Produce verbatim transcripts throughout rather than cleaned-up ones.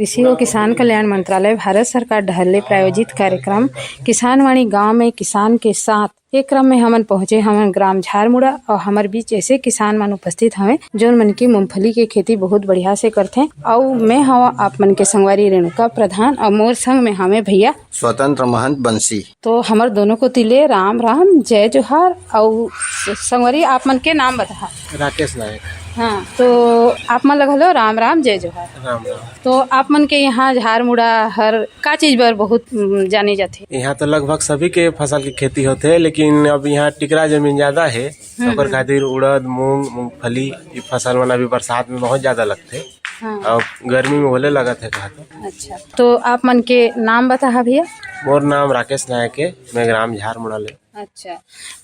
कृषि और किसान कल्याण मंत्रालय, भारत सरकार डहर ले प्रायोजित कार्यक्रम किसानवाणी गांव में किसान के साथ। ये क्रम में हमन पहुंचे हमन ग्राम झारमुड़ा और हमर बीच ऐसे किसान मन उपस्थित हवे, जोन मन की मूंगफली के खेती बहुत बढ़िया से करथे। और मैं हवा आप मन के संगवारी रेणुका प्रधान और मोर संग में हवे भैया स्वतंत्र महंत बंसी। तो हमर दोनों कोति ले राम राम, जय जोहार। अउ संगवारी, आप मन के नाम बताहा। राकेश नायक। हाँ, तो आप मन ल घलो राम राम, जय जोहार। राम राम। तो आप मन के यहाँ झारमुड़ा हर का चीज बर बहुत, उम, जाने जाथे? यहाँ तो लगभग सभी के फसल की खेती होथे, लेकिन अब यहाँ टिकरा जमीन ज्यादा है, हम्म, ओकर हम्म। खातिर उड़द, मूंग, मूंगफली, ये फसल मन अभी बरसात में बहुत ज्यादा लगथे। हाँ। अब गर्मी में होले लगत है कहा तो। अच्छा, तो आप मन के नाम बताहा भैया। मोर नाम राकेश नायक है, मैं ग्राम झारमुड़ा ले। अच्छा,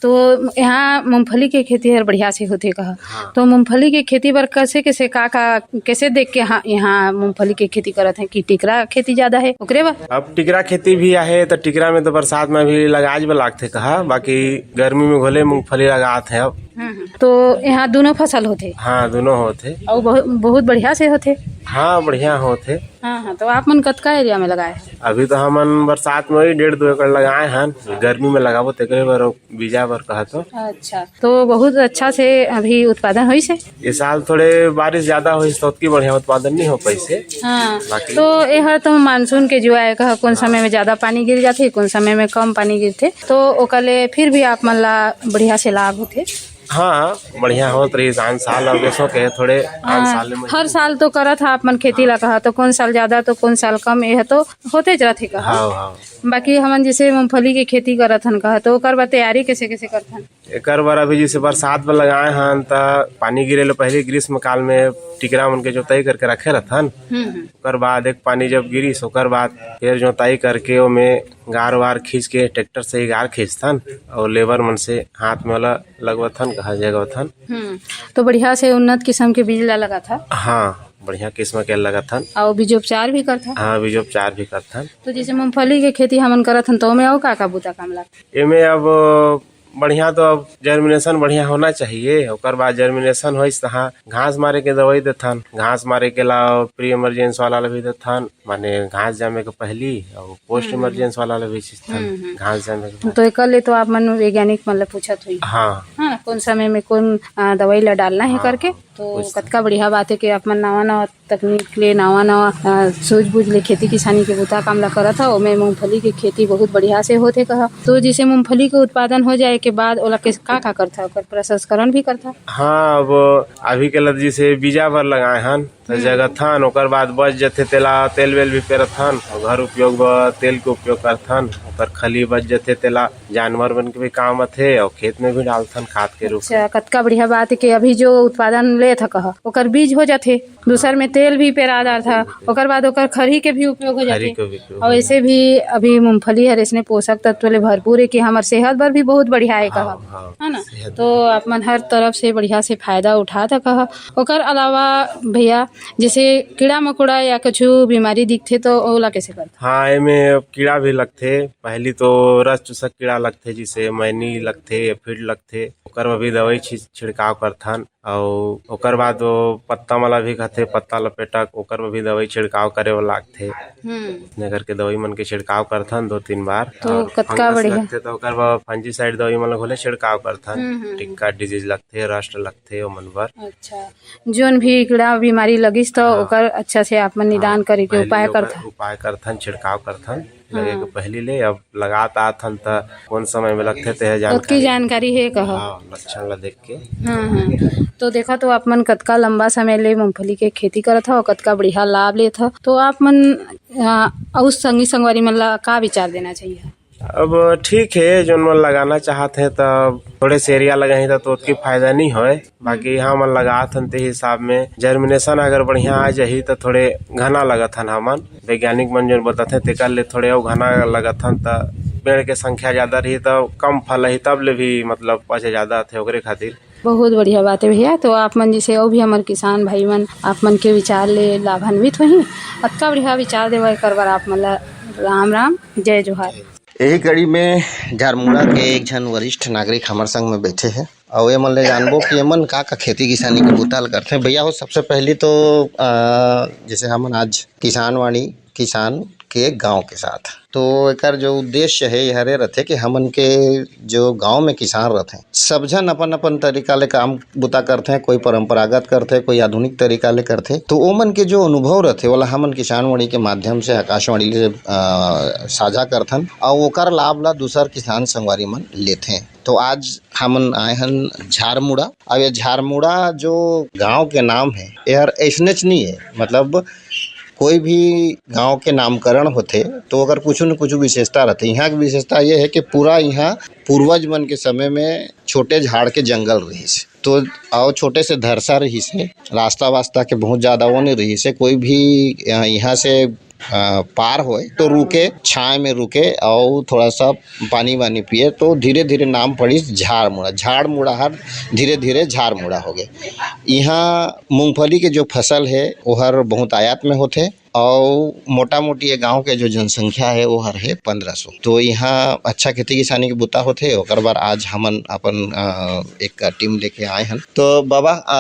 तो यहाँ मूंगफली के खेती हर बढ़िया से होथे कहा। हाँ। तो मूंगफली के खेती बर कैसे, कैसे, का, का, कैसे देख के हाँ, यहाँ मूंगफली के खेती करत हैं कि टिकरा खेती ज्यादा है ओकरे बर? अब टिकरा खेती भी आहे, तो टिकरा में तो बरसात में भी लगाज बर लागथे कहा, बाकी गर्मी में घोले मूंगफली लगात है अब। हम्म, हम्म। तो यहाँ दोनों फसल होथे? हाँ, दोनों होथे। अउ बहु-, बहुत बढ़िया से होथे? हाँ, बढ़िया होथे। हाँ, हाँ, तो आप मन कतका एरिया में लगाए हैं? अभी तो हमन बरसात में वही डेढ़ दो एकड़ लगाए हन, गर्मी में लगाबो तेकरे बर, बीजा बर कहा तो। अच्छा, तो बहुत अच्छा से अभी उत्पादन होइस हे? ये साल थोड़े बारिश ज्यादा होइस तो ओतकी बढ़िया उत्पादन नहीं हो पाइस हे। हाँ, बाकी तो ये हर तो मानसून के जुआ है, कहा कौन समय में ज्यादा पानी गिर जाथे, कौन समय में कम पानी गिरथे, तो ओकर ले फिर भी आप मन ला बढ़िया से लाभ होथे। हाँ, बढ़िया होत रही आन साल, अब ऐसो के थोड़े आन हाँ, साल में। हर साल तो करत हा आप मन खेती ला कहा, तो कौन साल ज्यादा तो कौन साल कम, यह तो होते ज रथे कहा। हाँ, हाँ। बाकी हमन जैसे मूंगफली के खेती करत हन कहा, तो ओकर बर तैयारी कैसे, कैसे करथन? एकर बर अभी जैसे बरसात बर लगाए हन, त पानी गिरे ले पहले ग्रीष्म काल में टिकरा मन के जोताई करके रखे रहथन। हम्म, हम्म। ओकर बाद एक पानी जब गिरिस, ओकर बाद फिर जोताई करके ओमे गार वार खींच के ट्रैक्टर से ही गार खींचथन और लेबर मन से हाथ में ओला लगवथन, कहा जगवथन। हम्म, तो बढ़िया से उन्नत किस्म के बीज ला लगाथा? हाँ, बढ़िया किस्म के लगाथन। और बीजोपचार भी करथा? हाँ, बीजोपचार भी करथन। तो जैसे मूंगफली के खेती हमन करत हन, तो ओमे अउ का का बूता काम लगथे? एमे अब बढ़िया तो अब जर्मिनेशन बढ़िया होना चाहिए। ओकर बाद जर्मिनेशन होइस तहाँ घास मारे के दवाई देथन, घास मारे के ला प्री इमरजेंस वाला ला भी देथन, माने घास जामे के पहली, और पोस्ट हम्म, हम्म। इमरजेंस वाला ला भी छींचथन, हम्म, हम्म। घास जामे के बाद। तो एकर ले तो आप मन वैज्ञानिक मन ला पूछत होई। हाँ। हाँ, कौन समय में कौन, आ, दवाई ला डालना है हाँ, करके। हाँ, तो कुछ कतका बढ़िया बात है कि आप मन नवा नवा तकनीक ले, नवा नवा, आ, सूझबूझ ले खेती किसानी के बूता काम ला करत हा। ओमे मूंगफली के खेती बहुत बढ़िया से होथे कहा। तो जैसे मूंगफली के उत्पादन हो जाए के बाद ओला के का का करथा, ओकर प्रसंस्करण भी करथा? हाँ, अब अभी के लत जैसे बीजा बर लगाए हन, त हम्म। जगथन, ओकर बाद बच जथे तेला तेल वेल भी पेरथन, और घर उपयोग बर तेल के उपयोग करथन। ओकर खली बच जथे तेला जानवर मन के भी काम आथे, और खेत में भी डालथन खाद के रूप में। अच्छा, कतका बढ़िया बात है कि अभी जो उत्पादन लेत ह कहा, ओकर बीज हो जाथे, दूसर में तेल भी पेरा डारथा, ओकर बाद ओकर खरही के भी उपयोग हो खरी जाथे। के भी उपयोग और हो ऐसे जाथे। भी अभी मूंगफली हर ऐसने पोषक तत्व ले भरपूर है कि हमर सेहत बर भी बहुत बढ़िया है कहा, हाँ, हाँ, है ना? सेहत तो आप मन हर तरफ से बढ़िया से फायदा उठात ह कहा। ओकर अलावा भैया, जैसे कीड़ा मकोड़ा या कुछु बीमारी दिखथे, तो ओला कैसे करथे? हाँ, एमे कीड़ा भी लगथे। पहली तो रस चूसक कीड़ा लगथे, जिसे मैनी लगथे, एफिड लगथे, ओकर बर भी दवाई छि-, छिड़काव करथन। अउ ओकर बाद वो पत्ता मला भी खाथे, पत्ता लपेटक, ओकर बर भी दवाई छिड़काव करे बर लागथे। हम्म। इसने करके दवाई मन के छिड़काव करथन दो तीन बार। तो और कतका फंगस बढ़िया। लगथे तो ओकर बर फंजीसाइड दवाई मन घलो छिड़काव करथन। हम्म, हम्म, हम्म। टिक्का डिजीज लगथे, रस्ट लगथे ओमन बर। अच्छा, जोन भी कीड़ा बीमारी लगिस तो हाँ। ओकर अच्छा से आप मन निदान हाँ, करे के पहली उपाय ओकर करथन। उपाय करथन, छिड़काव करथन। लगे के हाँ। पहली ले अब लगात आथन त कौन समय में लगथे ते जानकारी। ओतकी जानकारी हे कहा। हाँ, लक्षण ला देख के। हाँ, हाँ। तो देखा तो आप मन कतका लंबा समय ले मूंगफली के खेती करत हव, कतका बढ़िया लाभ लेत हव। तो आप मन, आ, अउ संगी संगवारी मन ला का विचार देना चाहिए? अब ठीक है, जोन मन लगाना चाहत हे त थोड़े से एरिया लगाही त तो ओतकी फायदा नहीं होय। बाकी हमन लगात हन ते हिसाब में जर्मिनेशन अगर बढ़िया आ जाही त थोड़े घना लगत हन हमन। वैज्ञानिक मन जोन बताथे तेकर ले थोड़े अउ घना लगत हन त पेड़ के संख्या ज्यादा रही त कम फल ही तब ले भी मतलब पचे ज्यादा थे ओकरे खातिर। बहुत बढ़िया बात है भैया। तो आप मन जैसे अउ भी हमर किसान भाई मन आप मन के विचार ले लाभान्वित होही। अतका बढ़िया विचार देवा एकर बर आप मन ला राम राम, जय जोहार। यही कड़ी में झारमुड़ा के एक झन वरिष्ठ नागरिक हमर संग में बैठे हे, अउ एमन ले जानबो कि एमन का का खेती किसानी के बुता ल करथे। भैया हो, सबसे पहली तो अ, जैसे हमन आज किसानवाणी, किसान के गांव के साथ, तो एकर जो उद्देश्य हे, ये हरे रथे कि हमन के जो गांव में किसान रथे, सब झन अपन-अपन तरीका ले काम बुता करथे, कोई परंपरागत करथे, कोई आधुनिक तरीका ले करथे। तो ओमन के जो अनुभव रथे, ओला हमन किसानवाणी के माध्यम से आकाशवाणी ले, अ, साझा करथन, अउ ओकर लाभ ला दूसर किसान संगवारी मन लेथे। तो आज हमन आए हन झारमुड़ा। अब ये झारमुड़ा जो गांव के नाम हे, एहर अइसनेच नहीं हे, मतलब कोई भी गांव के नामकरण होथे, तो ओकर कुछु न कुछु विशेषता रथे। इहाँ के विशेषता ये हे कि पूरा इहाँ पूर्वज मन के समय में छोटे झाड़ के जंगल रहिस, तो अउ छोटे से धरसा रहिस हे, रास्ता वास्ता के बहुत ज्यादा वो नहीं रहिस हे। कोई भी, अ, इहाँ से, अ, पार होए तो रुके, छाँय में रुके अउ थोड़ा सा पानी वानी पिए, तो धीरे धीरे नाम पड़िस झारमुड़ा। झारमुड़ा हर धीरे धीरे झारमुड़ा हो गए। इहाँ मूंगफली के जो फसल हे, ओहर बहुत आयात में होथे। अउ मोटा मोटी ये गांव के जो जनसंख्या हे, वो हर हे पंद्रह सौ। तो यहाँ अच्छा खेती किसानी के बुता होथे, ओकर बर आज हमन अपन, अ, एक टीम लेके आए हन। तो बाबा, अ,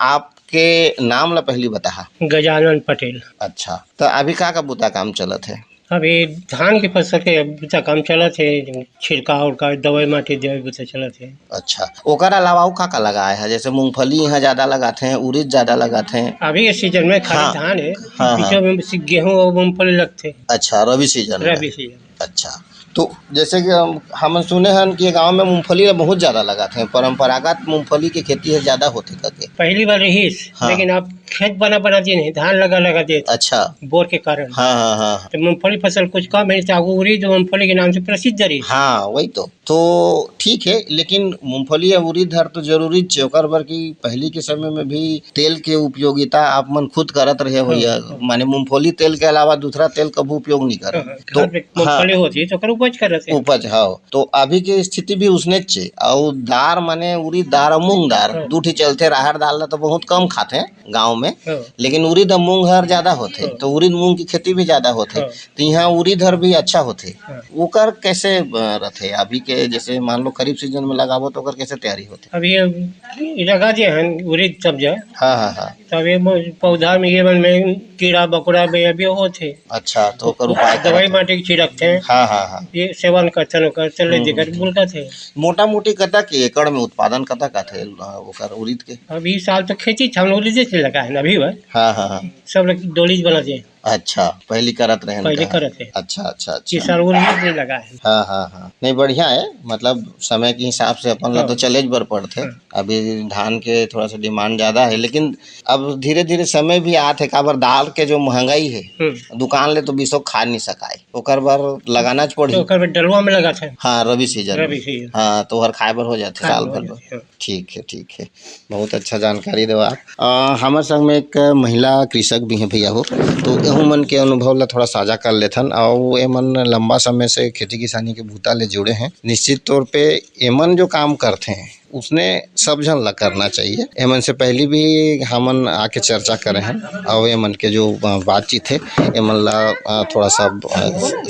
आपके नाम ला पहली बताहा। गजानन पटेल। अच्छा, तो अभी का का बुता काम चलत हे? अभी धान के फसल के बुता काम चलत हे, छिड़काव उड़काव, दवाई माटी देवे बुता चलत हे। अच्छा, ओकर अलावा अउ का का लगाए हे? जैसे मूंगफली यहाँ ज्यादा लगाथे, उरीद ज्यादा लगाथे। अभी ये सीजन में खाली हाँ। धान हे, हाँ, हाँ। बीचों में सिर्फ गेहूं और मूंगफली लगथे। अच्छा, रबी सीजन में। रबी सीजन। अच्छा, तो जैसे कि हम, हमन सुने हन कि ये गांव में मूंगफली ला बहुत ज्यादा लगाथे, परंपरागत मूंगफली के खेती हे ज्यादा होथे करके। पहली बार रहिस, हाँ। लेकिन अब खेत बना बना दिन हे, धान लगा लगा देत। अच्छा। बोर के कारण। हाँ, हाँ, हाँ। तो मूंगफली फसल कुछ कम हे, तो उरीद मूंगफली के नाम से प्रसिद्ध रहिस। हाँ, वही तो। तो ठीक हे, लेकिन मूंगफली या उरीद हर तो जरूरी छे, ओकर बर कि पहली के समय में भी तेल के उपयोगिता आप मन खुद करत रहे हो हाँ, या, हाँ। माने मूंगफली तेल के अलावा दूसरा तेल कभू उपयोग नहीं करे। हाँ, हाँ, तो घर में हाँ। मूंगफली होती है तो ओकर उपज करत हे। उपज, हाँ। तो अभी के स्थिति भी उसने छे, अउ दार माने उरीद दार अउ मूंग दार, हाँ। दू ठी चलथे, राहर दाल ला तो बहुत कम खाथे गांव में, हाँ। लेकिन उरीद अउ मूंग हर ज्यादा होथे, हाँ। तो उरीद मूंग की खेती भी ज्यादा होथे। हाँ। तो यहाँ उरीद हर भी अच्छा होथे। हाँ। ओकर कैसे, अ, रथे? अभी के जैसे मान लो खरीफ सीजन में लगाबो तो ओकर कैसे तैयारी होथे? अभी ये लगा दिए हैं उरीद सब जगह। हाँ, हाँ, हाँ। तब ये मो-, पौधा में ये मन में कीड़ा मकोड़ा में अभी होथे। अच्छा, तो ओकर उपाय दवाई करत हे। माटी के छिड़कथे। हाँ, हाँ, हाँ। ये सेवन करथन ओकर, चले हम्म, जेकर हम्म। बुलकत हे। मोटा मोटी कतक एकड़ में उत्पादन कतक आथे, अ, ओकर उरीद के? अभी साल तो खेती छान उरीदे से लगा है ना अभी बस। हाँ, हाँ, हाँ। सब लोग डोलीज बना दिए। अच्छा, पहली करत रहेन पहले का? करत हे। अच्छा, अच्छा, अच्छा। ये साल उरीद नहीं लगा है। हाँ, हाँ, हाँ। नहीं, बढ़िया हे, मतलब समय के हिसाब से अपन ला हाँ। तो चलेच बर पड़थे। हाँ। अभी धान के थोड़ा सा demand ज्यादा हे, लेकिन अब धीरे-धीरे समय भी आत हे, काबर दाल के जो महंगाई हे, हम्म। दुकान ले तो बीसो खा नहीं सकाय, ओकर बर लगानाच पड़ही। तो ओकर बर डलवा में लगाथे। हाँ, रबी सीजन रबी में। सीजन। हाँ, तो ओहर खाए बर हो जाथे खाए साल बर भर हो बर। जाथे, हाँ। ठीक हे, ठीक हे, बहुत अच्छा जानकारी देवा आप। अ, हमर संग में एक महिला कृषक भी हे भैया हो, तो एहू मन के अनुभव ला थोड़ा साझा कर लेथन। अउ एमन लंबा समय से खेती किसानी के बूता ले जुड़े हे। निश्चित तौर पे एमन जो काम करथे, उसने सब झन ला करना चाहिए। एमन से पहली भी हमन आके चर्चा करे हन, अउ एमन के जो, अ, बातचीत हे, एमन ला, अ, थोड़ा सा, अ,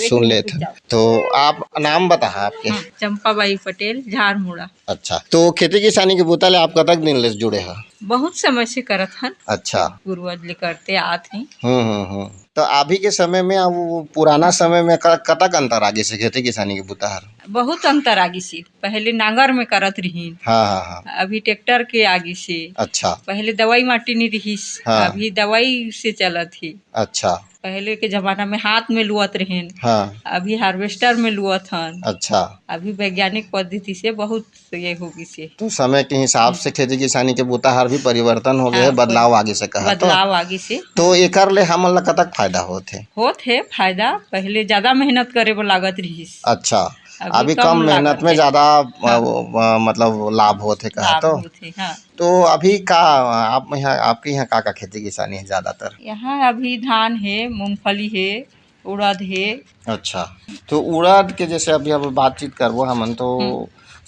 सुन लेत हन। तो आप नाम बताहा आपके? हाँ, चंपाबाई पटेल, झारमुड़ा। अच्छा, तो खेती किसानी के बुता ले आप कतक दिन ले जुड़े हा? बहुत समय से करत हन। अच्छा। पूर्वज ले करते आत ही। हम्म, हम्म, हम्म। तो अभी के समय में अउ वो पुराना समय में क-, कतक अंतर आ गिस हे खेती किसानी के बुता हर? बहुत अंतर आ गिस हे। पहले नांगर में करत रहिन। हाँ, हाँ, हाँ। अभी ट्रैक्टर के आ गिस हे। अच्छा। पहले दवाई माटी नहीं रहिस, हाँ। अभी दवाई से चलत हे। अच्छा। पहले के जमाना में हाथ में लुअत रहिन। हाँ। अभी harvester में लुअत हन। अच्छा। अभी वैज्ञानिक पद्धति से बहुत ये हो गिस हे। तो समय के हिसाब से खेती किसानी के बुता हर भी परिवर्तन हो गए हे, हाँ, बदलाव आ गिस हे कहा तो? बदलाव आ गिस हे। तो एकर ले हमन ला कतक फायदा होत हे? होत हे फायदा, पहले ज्यादा मेहनत करे बर लागत रहिस। अच्छा, अभी अभी कम कम मेहनत लागत में हे। ज्यादा, हाँ। अ, अ, मतलब लाभ होत हे कहा लाभ तो? होत हे, हाँ। तो अभी का आप यहाँ, आपके यहाँ का, का खेती किसानी हे ज्यादातर? यहाँ अभी धान हे, मूंगफली हे, उड़द हे। अच्छा, तो उड़द के जैसे अभी अब बातचीत करबो हमन, तो हम्म।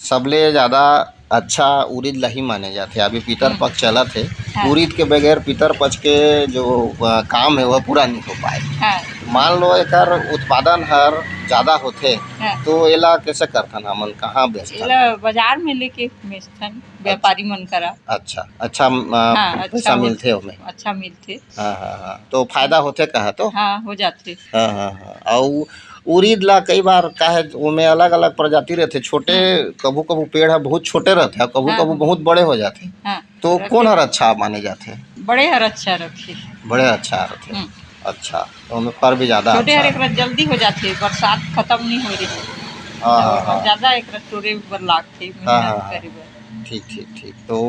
सबले ज्यादा अच्छा उरीद ला ही माने जाथे। अभी पितर हम्म। पक्ष चलत हे, हाँ। उरीद के बगैर पितर पक्ष के जो, अ, काम हे, वह पूरा नहीं हो पाए। हाँ। मान लो एकर उत्पादन हर ज्यादा होथे, हाँ। तो एला कैसे करथन हमन, कहाँ बेचथन? एला बाजार में लेके बेचथन, व्यापारी मन करा। अच्छा, अच्छा, अ, हाँ, पैसा अच्छा हो-, मिलथे ओमे? अच्छा मिलथे। हाँ, हाँ, हाँ। तो फायदा होथे कहा तो? हाँ, हो जाथे। हाँ, हाँ, हाँ। अउ उरीद ला कई बार काहे ओमे अलग-अलग प्रजाति रथे, छोटे, हम्म। कभू-कभू पेड़ ह बहुत छोटे रथे, कभू-कभू हाँ, हाँ। बहुत बड़े हो जाथे। हाँ, तो रखे। कौन हर अच्छा माने जाथे? बड़े हर अच्छा रथे। बड़े अच्छा रथे। हम्म। अच्छा, तो ओमे फर भी ज्यादा छोटे हर अच्छा। एकरा जल्दी हो जाथे, बरसात खत्म नहीं हो रही। हाँ, हाँ, और हाँ। ज्यादा एकरा टोरे बर लागथे, हाँ, मेहनत हाँ, हाँ। करे बर। ठीक, ठीक, ठीक। तो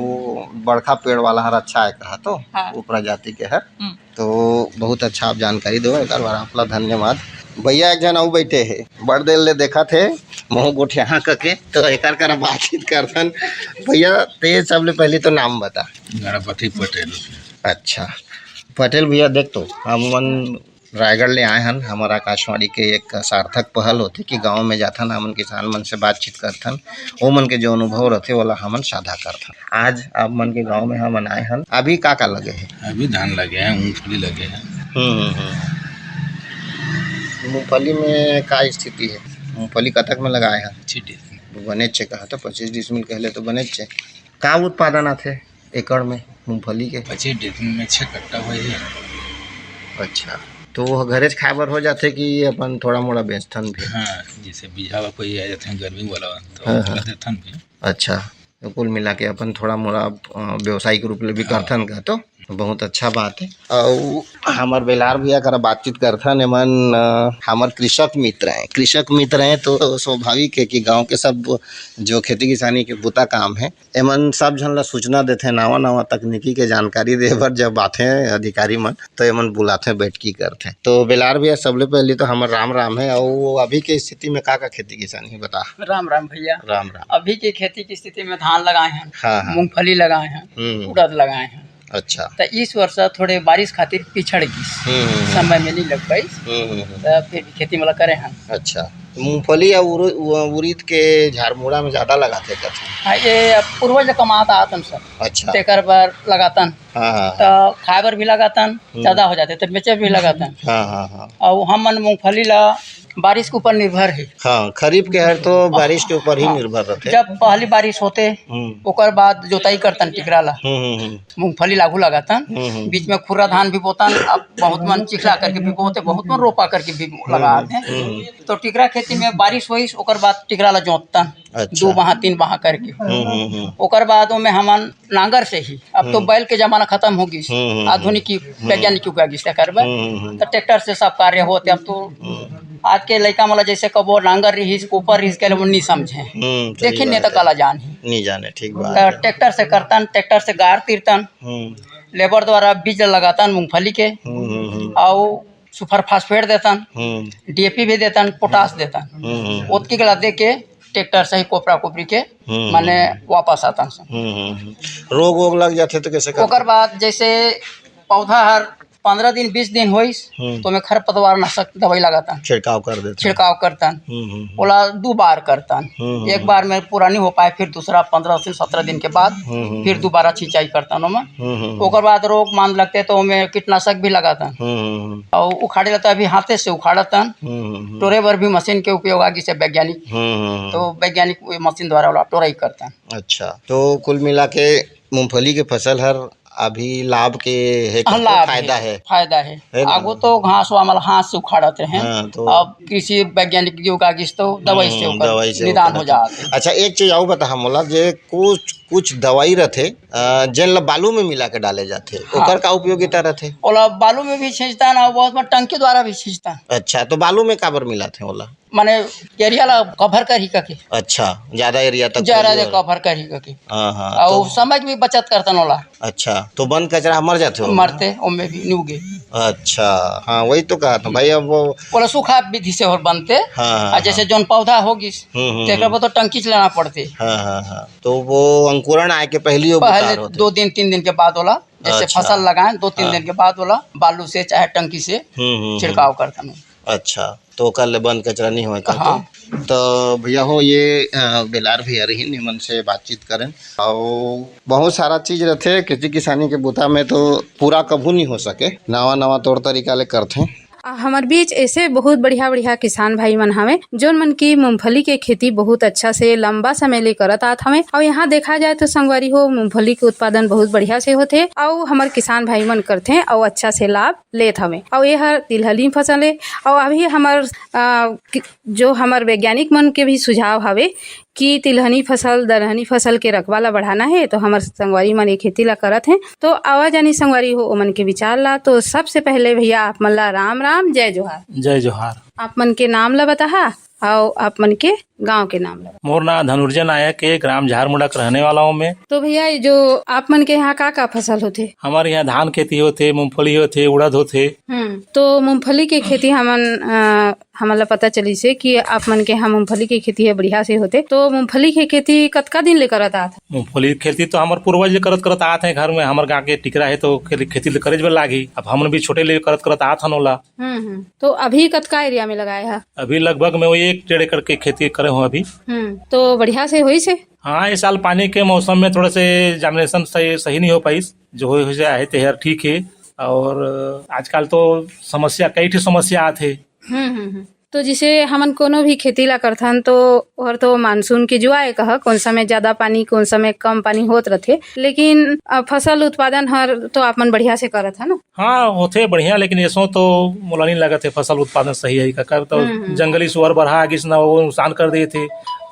बड़का पेड़ वाला हर अच्छा है कहा तो, हाँ। वो प्रजाति के हर। हम्म। तो बहुत अच्छा आप जानकारी दो, एक बार आपला धन्यवाद। भैया एक झन अउ बैठे हे, बड़ देर ले देखत हे, महू गोठियाहा कके, तो एकर करा बातचीत करथन। भैया, ते सबले पहले तो नाम बता। गणपति पटेल। अच्छा, पटेल भैया, देख तो, हमन रायगढ़ ले आए हन, हमर आकाशवाणी के एक सार्थक पहल होथे कि गांव में जाथन, हमन किसान मन से बातचीत करथन, ओ मन के जो अनुभव रथे, ओला हमन साझा करथन। आज आप मन के गांव में हमन आए हन, अभी का का लगे हे? अभी धान लगे हे, मूंगफली लगे हे। हम्म, हम्म, हम्म। मूंगफली में का स्थिति हे? मूंगफली कतक में लगाए हन? पच्चीस डिसमिल। बनेच हे कहा तो, पच्चीस डिसमिल कहले तो बनेच हे। का उत्पादन आथे एकड़ में मूंगफली के? पच्चीस डिसमिल में छह कट्टा होही। अच्छा, तो वो घरेच खाए बर हो जाथे कि अपन थोड़ा मोड़ा बेचथन भी? हाँ, जैसे बीजा ला कोई आ जाथे गर्मी वाला, तो हाँ, हाँ। ओला देथन भी। अच्छा, तो कुल मिला के अपन थोड़ा मोड़ा, अ, व्यावसायिक रूप ले भी हाँ। करथन का, तो बहुत अच्छा बात है। अउ हमर बेलार भैया करा बातचीत करथन, एमन, अ, हमर कृषक मित्र हैं। कृषक मित्र हैं तो स्वाभाविक है कि गांव के सब जो खेती किसानी के बुता काम है, एमन सब झन ला सूचना देथे, नावा नावा तकनीकी के जानकारी दे बर जब आथे अधिकारी मन, तो एमन बुलाथे, बैठकी करथे। तो बेलार भैया, सबले पहले तो हमर राम राम है, अउ अभी के स्थिति में का का खेती किसानी है, बता। राम राम भैया। राम राम। अभी के खेती की स्थिति में धान लगाए हैं, हाँ, हाँ। मूंगफली लगाए हैं, हम्म। उड़द लगाए हैं। अच्छा। तो इस वर्ष थोड़े बारिश खातिर पिछड़ गइस, हम्म, हम्म, हम्म। समय में नहीं लग पाइस, हम्म, हम्म, हम्म। तो फिर भी खेती में करे हैं। अच्छा, तो मूंगफली या उर-, उ-, उरीद के झाड़मूड़ा में ज्यादा लगाथे कथे। हाँ, ये अब पूर्वज कमात आतन सर। अच्छा। तेकर बर लगातन। हाँ, हाँ, हाँ। तो खाए बर भी लगातन, हम्म। ज्यादा हो जाथे तो बेचे भी लगातन। हाँ, हाँ, हाँ। और हमन मूंगफली ला बारिश के ऊपर निर्भर है। हाँ, खरीफ के हर तो बारिश के ऊपर ही हाँ। निर्भर रहथे। जब पहली बारिश होथे, हम्म। ओकर बाद जोताई करतन टिकरा ला। हम्म, हम्म, हम्म। मूंगफली लागू लगातन, हम्म, हम्म। बीच में खुर्रा धान भी बोतन, अब बहुत मन चिखला करके भी बोते, बहुत मन रोपा करके भी हम्म, लगाते हैं। हम्म। तो टिकरा खेती में बारिश होइस, ओकर बाद टिकरा ला जोततन, अच्छा। दो बाहा, तीन बाहा करके। हम्म, हम्म, हम्म। ओकर बाद ओमे हमन नांगर से ही, अब तो हम्म। बैल के जमाना खत्म हो गइस, हम्म, हम्म, आधुनिक युग, हम्म। वैज्ञानिक युग आ गइस, तेकर बर। हम्म, हम्म, हम्म। तो ट्रैक्टर से सब कार्य होते। अब तो हम्म। आज के लइका मन ला जैसे कबो नांगर रहिस, कोपर रहिस, कहले वो नहीं समझे। हम्म, सही देखे नहीं तो बात है। कला जान ही। नहीं जाने, ठीक बात तो है। ट्रैक्टर से करतन, ट्रैक्टर से गार तीरतन, हम्म। लेबर द्वारा बीज लगातन मूंगफली के, हम्म, हम्म, हम्म। अउ सुपर फास्फेट देतन, हम्म। डीएपी भी देतन, पोटाश देतन। हम्म, हम्म। ओतकी कला दे के ट्रैक्टर से ही कोपरा कोपरी के हम्म। माने वापस आतन सब। हम्म, हम्म, हम्म। रोग वोग लग जाथे तो कैसे करथे? ओकर बाद जैसे पौधा हर पन्द्रह दिन, बीस दिन होइस, हम्म। तो ओमे खरपतवार नाशक दवाई लगातन। छिड़काव कर देथन। छिड़काव करतन। हम्म, हम्म, हम्म। ओला दू बार करतन। हम्म, हम्म, एक हम्म। बार में पूरा नहीं हो पाए, फिर दूसरा पन्द्रह से सत्रह दिन के बाद हम्म, हम्म, फिर हम्म। दोबारा छिंचाई करतन ओमा। हम्म, हम्म, हम्म। ओकर बाद रोग मान लगथे तो ओमे कीटनाशक भी लगातन। हम्म, हम्म, हम्म। अउ उखाड़े ला तो अभी हाथे से उखाड़तन। हम्म, हम्म, हम्म। टोरे बर भी मशीन के उपयोग आ गिस हे वैज्ञानिक। हम्म, हम्म, हम्म। तो वैज्ञानिक मशीन द्वारा ओला टोरई करतन। अच्छा, तो कुल मिला के मूंगफली के फसल हर अभी लाभ के हे का? हाँ, तो लाभ फायदा हे, हे। फायदा हे। हे ना? आगू तो घास वामल हाथ से उखाड़त रहे। हाँ, तो अब कृषि वैज्ञानिक युग आ गिस तो दवाई से हम्म, ओकर दवाई से निदान ओकर हो जात हे। अच्छा, एक चीज अउ बता मोला, जे कुछ, कुछ दवाई रथे, अ, जेन ला बालू में मिला के डाले जाथे, हाँ। ओकर का उपयोगिता रथे? ओला बालू में भी छींचता ना, बहुत बार टंकी द्वारा भी छींचता। अच्छा, तो बालू में काबर मिलाथे ओला? माने एरिया ला कवर करही कके। अच्छा, ज्यादा एरिया तक ज्यादा फैले वाला। कवर करही कके। हाँ, हाँ, अउ तो समय के भी बचत करतन ओला। अच्छा, तो बन कचरा मर जाथे ओमा? मरथे, ओमे भी नी उगे। अच्छा, हाँ, वही तो कहा था भाई, अब वो ओला सूखा विधि से और बनते। हाँ, हाँ, आ जैसे हाँ। जोन पौधा हो गिस, हम्म, हम्म, तेकर हम्म। बर तो टंकी चलाना पड़ते। हाँ, हाँ, हाँ, तो वो अंकुरण आए के पहली वो पहले बुतार होथे। दो दिन, तीन दिन के बाद ओला, जैसे अच्छा। फसल लगाएं, दो तीन हाँ। दिन के बाद ओला बालू से चाहे टंकी से हम्म, हम्म, हम्म। छिड़काव करतन। अच्छा, तो ओकर ले बन कचरा नहीं होय का हाँ। तो? तो भैया हो, ये, अ, बेलार भैया रहिन, निमन से बातचीत करें। अउ बहुत सारा चीज रथे खेती किसानी के बुता में, तो पूरा कभू नहीं हो सके, नवा नवा तौर तरीका ले करथे। आ, हमर बीच ऐसे बहुत बढ़िया-बढ़िया किसान भाई मन हवे, जोन मन की मूंगफली के खेती बहुत अच्छा से लंबा समय ले करत आत हवे। अउ यहाँ देखा जाए तो संगवारी हो, मूंगफली के उत्पादन बहुत बढ़िया से होथे, अउ हमर किसान भाई मन करथे, अउ अच्छा से लाभ लेत हवे। अउ ये हर तिलहनी फसल ए, अउ अभी हमर, आ, कि-, जो हमर वैज्ञानिक मन के भी सुझाव हवे कि तिलहनी फसल, दलहनी फसल के रकबा ला बढ़ाना हे, तो हमर संगवारी मन ये खेती ला करत हें। तो आवा जानी संगवारी हो, ओमन के विचार ला। तो सबसे पहले भैया, आप मन ला राम राम, जय जोहार। जय जोहार। आप मन के नाम ला बताहा, अउ आप मन के गांव के नाम ला। मोर नाम धनुर्जय नायक हे, ग्राम झारमुड़ा के रहने वाला हूँ मैं। तो भैया, ये जो आप मन के यहाँ का का फसल होथे? हमारे यहाँ धान खेती होथे, मूंगफली होथे, उड़द होथे। हम्म, तो मूंगफली के खेती हमन, अ, हमन ला पता चलिस हे कि आप मन के यहाँ मूंगफली के खेती हे, बढ़िया से होथे। तो मूंगफली के खेती कतका दिन ले करत आत? मूंगफली के खेती तो हमर पूर्वज ले करत करत आत हे घर में। हमर गाँव के टिकरा हे तो खेती, खेती ले करे बर लागही। अब हमन भी छोटे ले करत करत आत हन ओला। हम्म, हम्म। तो अभी कतका एरिया में लगाए हा? अभी लगभग मैं वही एक डेढ़ एकड़ के खेती करे हूँ अभी। हम्म, तो बढ़िया से होइस हे? हाँ, इस साल पानी के मौसम में थोड़ा से जर्मिनेशन सही, सही नहीं हो पाइस। जो हो, हो जाए ते हर ठीक है। और आजकल तो समस्या, कई ठे समस्या आत हे। हम्म, हम्म, हम्म। तो जैसे हमन कोनो भी खेती ला करथन, तो ओहर तो मानसून के जुआ ए कहा, कौन समय ज्यादा पानी, कौन समय कम पानी होत रथे, लेकिन, अ, फसल उत्पादन हर तो आप मन बढ़िया से करत ह ना? हाँ, होथे बढ़िया, लेकिन एसो तो मोला नहीं लगत हे फसल उत्पादन सही है, काकर तो हम्म, हम्म। जंगली सुअर बरहा आ गिस ना, वो नुकसान कर देथे,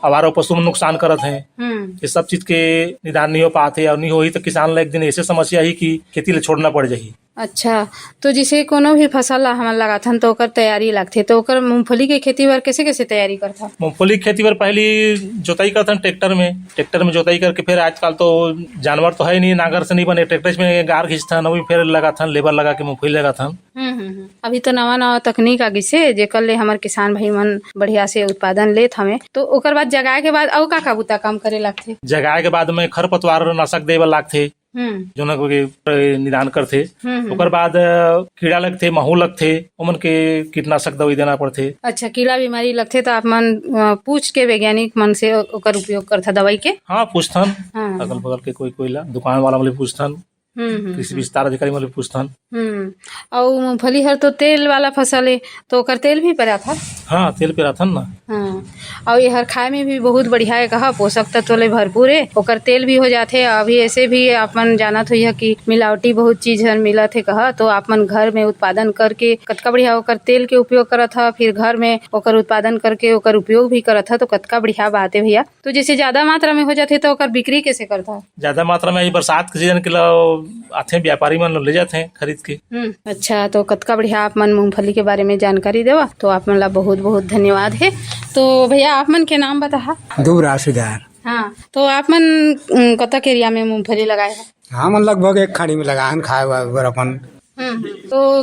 आवारा पशु मन नुकसान करत हे। हम्म। ये सब चीज के निदान नहीं हो पात हे, और नहीं होही तो किसान ला एक दिन ऐसे समस्या ही कि खेती ला छोड़ना पड़ जाही। अच्छा, तो जैसे कोनो भी फसल ला हमन लगाथन, तो ओकर तैयारी लागथे, तो ओकर मूंगफली के खेती बर कैसे, कैसे तैयारी करथन? मूंगफली के खेती बर पहली जोताई करथन ट्रैक्टर में, ट्रैक्टर में जोताई करके फिर आजकल तो जानवर तो है ही नहीं, नांगर से नहीं बने, ट्रैक्टर में गार खींचथन, अभी फिर लगाथन, लेबर लगा के मूंगफली लगाथन। हम्म, हम्म, हम्म। अभी तो नवा, नवा तकनीक आ गिस हे, जेकर ले हमर किसान भाई मन बढ़िया से उत्पादन लेत हवे। तो ओकर बाद जगाए के बाद अउ का, का बुता काम करे लागथे? जगाए के बाद में खरपतवार नाशक दे बर लागथे। हम्म। जोन के निदान करथे। हम्म, हम्म। ओकर बाद, अ, कीड़ा लगथे, महू लगथे, ओमन के कीटनाशक दवाई देना पड़थे। अच्छा, कीड़ा बीमारी लगथे त आप मन, अ, पूछ के वैज्ञानिक मन से ओ-, ओकर उपयोग करथा दवाई के? हाँ, पूछथन। हाँ। अगल बगल के कोई, कोई ला, दुकान वाला मन ले पूछथन। हम्म, हम्म, कृषि हम्म। विस्तार अधिकारी मन ले पूछथन। हम्म। अउ मूंगफली हर तो तेल वाला फसल ए, तो ओकर तेल भी पेराथन? हाँ, तेल पेराथन ना। हाँ, अउ एहर खाए में भी बहुत बढ़िया हे, कहा पोषक तत्व ले भरपूर हे, ओकर तेल भी हो जाथे। अभी ऐसे भी अपन जानत होइहा कि मिलावटी बहुत चीज हर मिलत हे, कहा तो आप मन घर में उत्पादन करके कतका बढ़िया ओकर तेल के उपयोग करत ह, फिर घर में ओकर उत्पादन करके ओकर उपयोग भी करत ह, तो कतका बढ़िया बात हे भैया। तो जैसे ज्यादा मात्रा में हो जाथे तो ओकर बिक्री कैसे करथा? ज्यादा मात्रा में ये बरसात के सीजन के ला आथे, व्यापारी मन ले जाथे खरीद के। हम्म, अच्छा, तो कतका बढ़िया आप मन मूंगफली के बारे में जानकारी देवा, तो आप मन ला बहुत बहुत धन्यवाद हे। तो भैया, आप मन के नाम बताहा? दुबराज सुधार। हाँ, तो आप मन, उम, कतक एरिया में मूंगफली लगाए हा? हमन लगभग एक खाड़ी में लगाहन खाए बर अपन। हम्म, हम्म। तो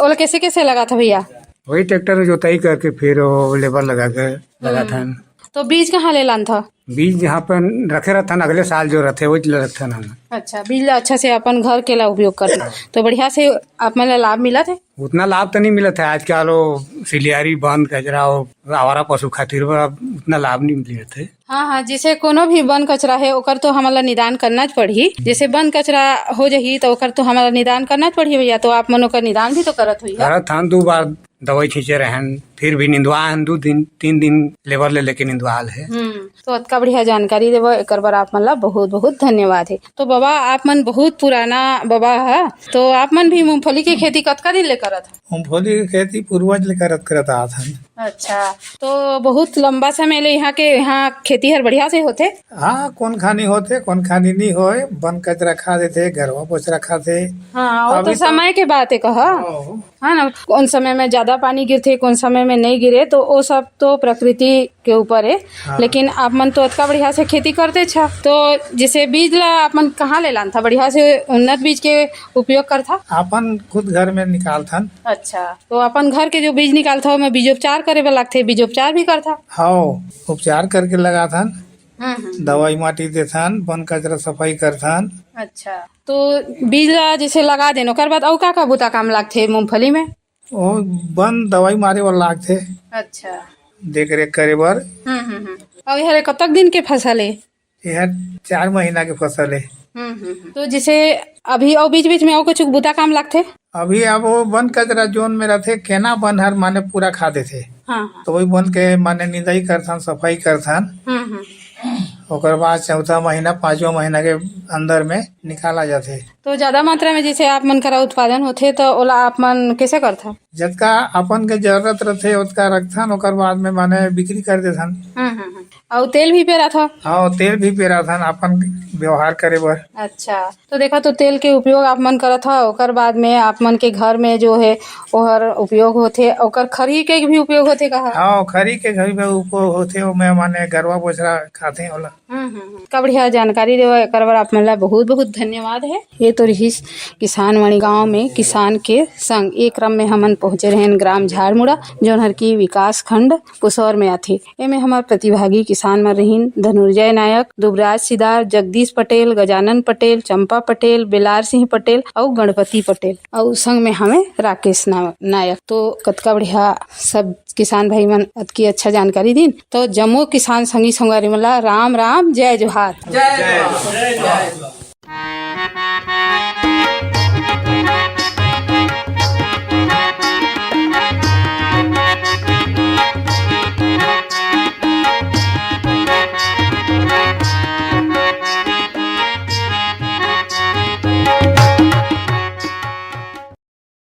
ओला कैसे कैसे लगाथा भैया? वही ट्रैक्टर में जोताई करके फिर वो लेबर लगा के लगाथन। हम्म। तो बीज कहाँ ले लानथा? बीज यहाँ पे रखे रहथन, अगले साल जो रथे, वही ले रखथन हम। अच्छा, बीज ला अच्छा से अपन घर के ला उपयोग करथन। तो बढ़िया से आप मन ला लाभ मिलत हे? उतना लाभ तो नहीं मिलत हे, आजकल वो सिलियारी, बन कचरा और आवारा पशु खातिर बर अब उतना लाभ नहीं मिलत हे। हाँ, हाँ, जैसे कोनो भी बन कचरा हे, ओकर तो हमन ला निदान करना च पड़ही। जैसे बन कचरा हो जाही, तो ओकर तो हमन ला निदान करना च पड़ही भैया, तो आप मन ओकर निदान भी तो करत होइहा। करत हन, दू बार दवाई छींचे रहन, फिर भी निंदवा हन, दू दिन, तीन दिन लेबर ले लेके निंदवाल हे। हम्म, तो अतका बढ़िया जानकारी देबो, एकर बर आप मन ला बहुत, बहुत धन्यवाद हे। तो बाबा, आप मन बहुत पुराना बाबा हा, तो आप मन भी मूंगफली के खेती कतका दिन ले करत हा? मूंगफली के खेती पूर्वज ले करत, करत आत हन। अच्छा, तो बहुत लंबा समय ले यहाँ के, यहाँ खेती हर बढ़िया से होथे? हाँ, कोन खानी होथे, कोन खानी नहीं होय, बन कचरा खा देथे, गरवा पोचरा खाथे। हाँ, वो तो अभी तो समय के बात हे कहा। हाँ। है ना, कौन समय में ज्यादा पानी गिरथे, कौन समय में नहीं गिरे, तो वो सब तो प्रकृति के ऊपर है। हाँ। लेकिन आप मन तो अतका बढ़िया से खेती करते छा, तो जैसे बीज ला आप मन कहाँ ले लानथा, बढ़िया से उन्नत बीज के उपयोग करथा? अपन खुद घर में निकालथन। अच्छा, तो अपन घर के जो बीज निकालथा, ओमे बीजोपचार करे बर लागथे, बीजोपचार भी करथा? हाँ, उपचार करके लगाथन। हम्म, हम्म। दवाई माटी देथन, बन कचरा सफाई करथन। अच्छा, तो बीज ला जैसे लगा देन, ओकर बाद अउ का का बुता काम लागथे मूंगफली में? ओ बन दवाई मारे बर लागथे। अच्छा। देख रेख करे बर। हम्म, हम्म, हम्म। अउ एहर कतक दिन के फसल हे? एहर चार महीना के फसल हे। हम्म, हम्म, हम्म। तो जैसे अभी अउ बीच-बीच में अउ कुछ बुता काम लगथे? अभी अब वो बन कचरा जोन में रथे, केना बन हर माने पूरा खा देथे। हाँ, हाँ। तो वही बन के माने निंदाई करथन, सफाई करथन। हम्म, हम्म। ओकर बाद चौथा महीना, पांचवा महीना के अंदर में निकाला जाथे। तो ज्यादा मात्रा में जैसे आप मन करा उत्पादन होथे, तो ओला आप मन कैसे करथन? जतका अपन के जरूरत रथे, ओतका रखथन, ओकर बाद में माने बिक्री कर देथन। हम्म, हम्म, हम्म। अउ तेल भी पेराथन? हाँ, तेल भी पेराथन अपन व्यवहार करे बर। अच्छा, तो देखा, तो तेल के उपयोग आप मन करत हव, ओकर बाद में आप मन के घर में जो है ओहर उपयोग होथे, ओकर खरी के भी उपयोग होथे कहा? हाँ, खरी के घर में उपयोग होथे, ओमे माने गरवा बोचरा खाथे ओला। हम्म, हम्म, हम्म। का बढ़िया जानकारी देवा, एकर बर आप मन ला बहुत बहुत धन्यवाद है। ये तो रिहिस किसान वाणी गांव में किसान के संग। एक क्रम में हमन पहुंचे रहेन ग्राम झाड़मुड़ा, जोन हर की विकास खंड पुसौर में आथे। एमे हमर प्रतिभागी किसान मन रहिन धनुर्जय नायक, दुबराज सिदार, जगदीश पटेल, गजानन पटेल, चंपा पटेल, बेलार सिंह पटेल अउ गणपति पटेल अउ संग में हमें राकेश नाव-, नायक। तो कतका बढ़िया सब किसान भाई मन अतकी अच्छा जानकारी दिन। तो जम्मो किसान संगी संगवारी मन ला राम राम, जय जोहार। जय जोहार।